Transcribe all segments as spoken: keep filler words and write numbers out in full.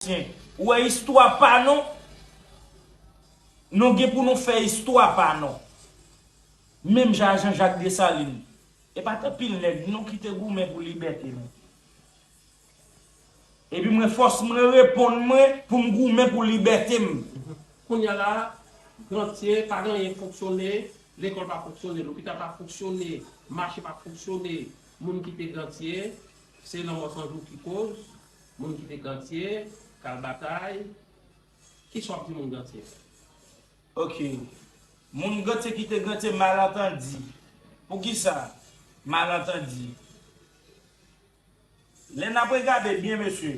Ayisyen. Ou wè istwa pa nou? Nou gen pou nou fè istwa pa nou. Menm jan a Jean Jacques Dessalines. E pa t anpil nèg non ki te goumen pou libète nou. Epi mwen fòs mwen reponn mwen pou m goumen pou libète m. Kounye a la, Gantye pa gen anyen k fonksyone, lekòl pa fonksyone, lopital pa fonksyone, mache pa fonksyone. Moun ki te Gantye, se lanmò Sanjou ki koz. Moun ki te Gantye, k al batay. Kisa w ap di moun Gantye? Ok. Moun Gantye ki te Gantye, malantandi. Poukisa? Malantandi. Lè n ap regade byen, mesye,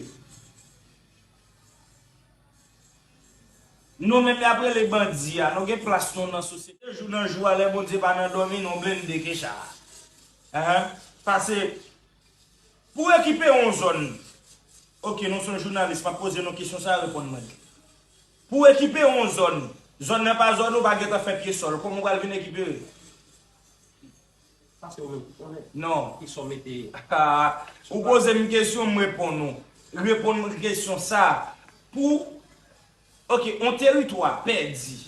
nou menm y ap rele bandi a, nou gen plas nou nan sosyete. Jou nan jou a, lè Bondye pa nan dòmi, nou blende kecha a. Ahan. Pase, pou ekipe yon zòn, ok, nou se yon jounalis, m ap poze nou kesyon sa a, reponn mwen. Pou ekipe yon zòn, zòn nan pa zòn ou, pa gentan fè pye sòl, kòman ou pral vin ekipe? Sa se ou menm ki konnen. Non. Ki sa w mete? Ou poze m kesyon, m reponn ou. Reponn mwen kesyon sa a. Pou, ok, yon teritwa pèdi.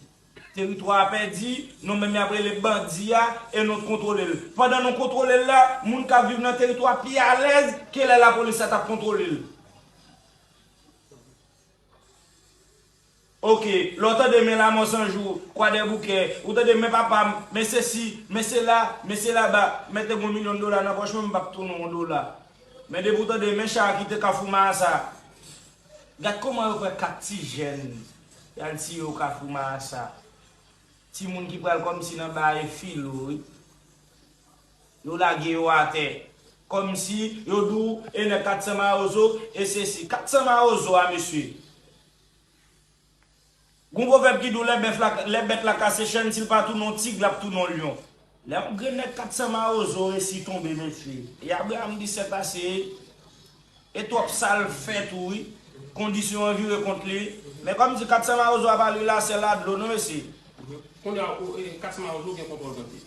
Teritwa a pèdi, nou menm y ap rele bandi a, e nou t kontwole l. Pandan nou kontwole l la, moun k ap viv nan teritwa pi alèz ke lè lapolis la t ap kontwole l. Ok, lè w tande men Lanmò San Jou, Kwadèboukè, ou tande men papa m, men sesi, men sela, men sela ba, mèt te gen yon milyon dola nan pòch mwen, m p ap tounen yon dola. Men depi w tande men Cha kite Kafou Marasa, gad kòman yo pran kat ti jèn, y al tiye yo Kafou Marasa. Timoun ki pral kòmsi nan ba e filo, wi. Yo lage yo atè. Kòmsi yo di w, e nèg kat san mawozo, e sesi. Kat san mawozo a, mesye. Gon pwovèb ki di w lè bèf la, lè bèt la kase chèn, si l pa tounen yon tig, l ap tounen yon lyon. Lè yon grenn nèg kat san mawozo resi tonbe, mesye, e Abraham di sèt ase, e twòp sa l fè tou, wi. Kondisyon an vire kont li. Men kòmsi kat san mawozo a pa lwil a sèl a dlo, non, mesye. Kounye a, ou, e, kat san mawozo gen kontwòl Gantye.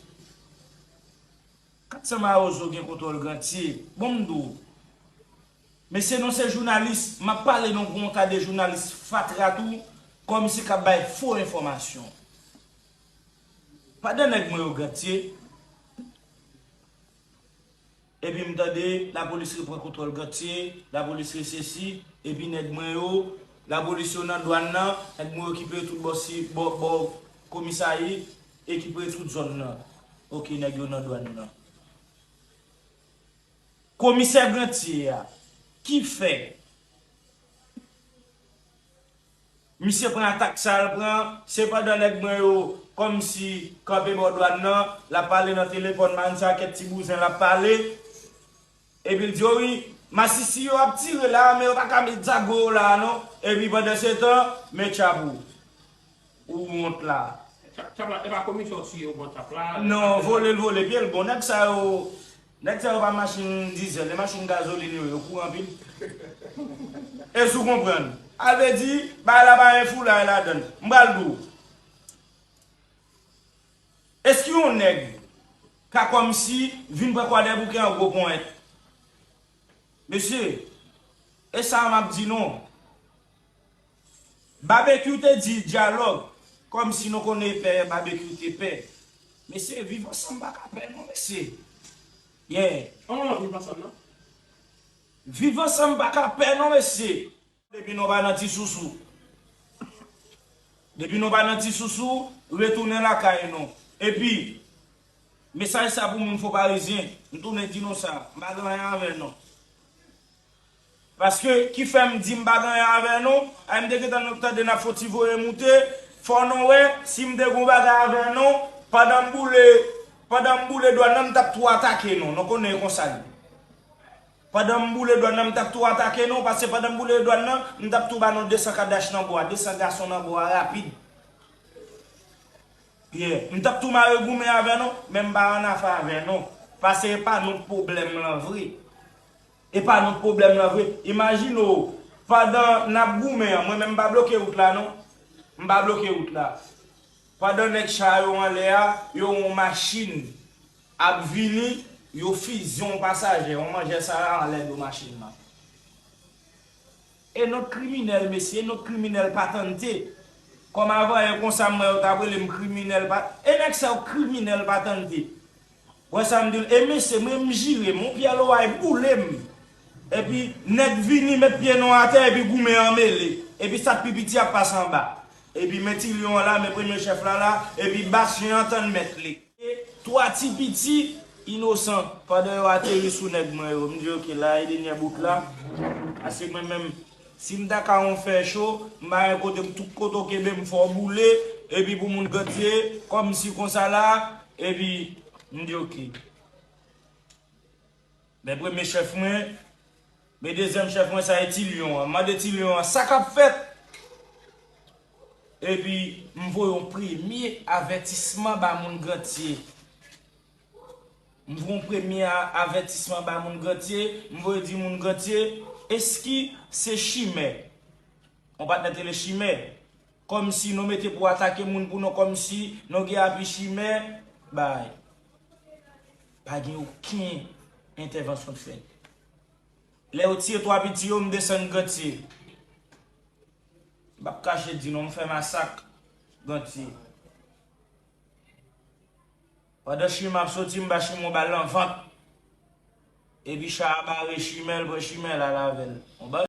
Kat san mawozo gen kontwòl Gantye. Bon, m di w. Mesye, nou se jounalis, m ap pale nou gon ta de jounalis fatra tou, kòmsi k ap bay fo enfòmasyon. Pandan nèg mwen yo Gantye, epi m tande lapolis repran kontwòl Gantye, lapolis resesi, epi nèg mwen yo, lapolis yo nan dwàn nan, nèg mwen yo ki peye tout bò si, bò, bò komisayi, e ki peye tout zòn nan. Ok, nèg yo nan dwàn nan. Komisè Gantye a, ki fè misye pran atak sa l pran, se pandan nèg mwen yo kòmsi kanpe bò dwàn nan, l ap pale nan telefòn, Marisa kèk ti bouzen l ap pale, epi l di yo, wi, masisi yo ap tire la, men yo pa ka met zago yo la, non, epi pandansetan, men tchap ou. Ou wont la. Tchap, tchap la, e pa komisyon si yo pran tchap la. Non, vole l vole pye l. Bon, nèg sa yo, nèg sa yo pa machin dizèl, e machin gazolin yo ye, yo kouri anpil. Èske w konprann? A vle di, bagay la pa gen foulay ladan l. M pral di w. Èske yon nèg ka kòmsi vin pran Kwadèboukè an gwo ponyèt? Mesye, e sa a m ap di nou. Babekyou te di dyalòg, kòmsi nou konnen pè, Babekyou te pè. Mesye, viv ansanm pa ka pè non, mesye. Yeah. An, viv ansanm nan. Viv ansanm pa ka pè non, mesye. Depi nou pa nan ti sousou. Depi nou pa nan ti sousou, retounen lakay nou. Epi, mesaj sa pou moun Fon Parizyen, m tounen di nou sa, m pa gen anyen avè nou. Paske ki fè m di m pa gen anyen avè nou, a m te gentan tande n ap fè yon ti voye moute, fò nou wè si m te gen yon bagay avè nou, pandan m boule, pandan m boule dwàn nan, m t ap tou atake nou, nou konnen e konsa l ye. Pandan m boule dwàn nan, m t ap tou atake nou, paske pandan m boule dwàn nan, m t ap tou ba nou de san kadach nan bwa, de san gason nan bwa rapid. Yeah. M t ap tou mare goumen avè nou, men m pa annafè avè nou. Paske e pa nou pwoblèm lan vre. E pa nou pwoblèm lan vre. Imajine w, pandan n ap goumen an, mwen menm m pa bloke wout la non. M pa bloke wout la. Pandan nèg cha yo anlè a, yo wè yon machin ap vini, yo fizye yon pasaje, yon manjè sa la anlè do machin lan. E non kriminèl, mesye, e non kriminèl patante. Kòm avan, e konsa m wè yo t ap rele m kriminèl pa-, e nèg sa yo kriminèl patante. Wè sa m di l, e mesye, mwen m jire m, yon pyè loway boule m. Epi nèg vini met pye nou atè, epi goumen an mele. Epi sa k pi piti ap pase anba. Epi men ti lyon an la, men premye chèf la la, epi bas chen an tann mèt li. E twa ti piti inosan, pandan yo ateri sou nèg mwen yo. M di, "Ok, la e denyè bout la." Paske mwen menm, si m ta ka yon fè cho, m pa gen kote m, tout kote w kenbe m fè w boule, epi pou moun gantye, kòmsi konsa la, epi m di, "Ok." Men premye chèf mwen, men dezyèm chèf mwen, sa e Ti Lyon an. M mande Ti Lyon an, "Sa k ap fèt?" Epi, m voye yon premye avètisman ba moun gantye. M voye yon premye a-, avètisman ba moun gantye. M voye di moun gantye, "Eski se chimè?" On patnè te rele chimè. Kòmsi nou mete pou atake moun pou nou, kòmsi nou gen api chimè, bay. Pa gen okenn entèvansyon k fèt. Lè yo tiye twa piti yo, m desann gantye. M p ap kache di nou, m fè masak gantye. Pandan chimè ap soti, m ba chimè yon bal nan vant. Epi cha a bare chimè, l pran chimè l al avè l. Yon bal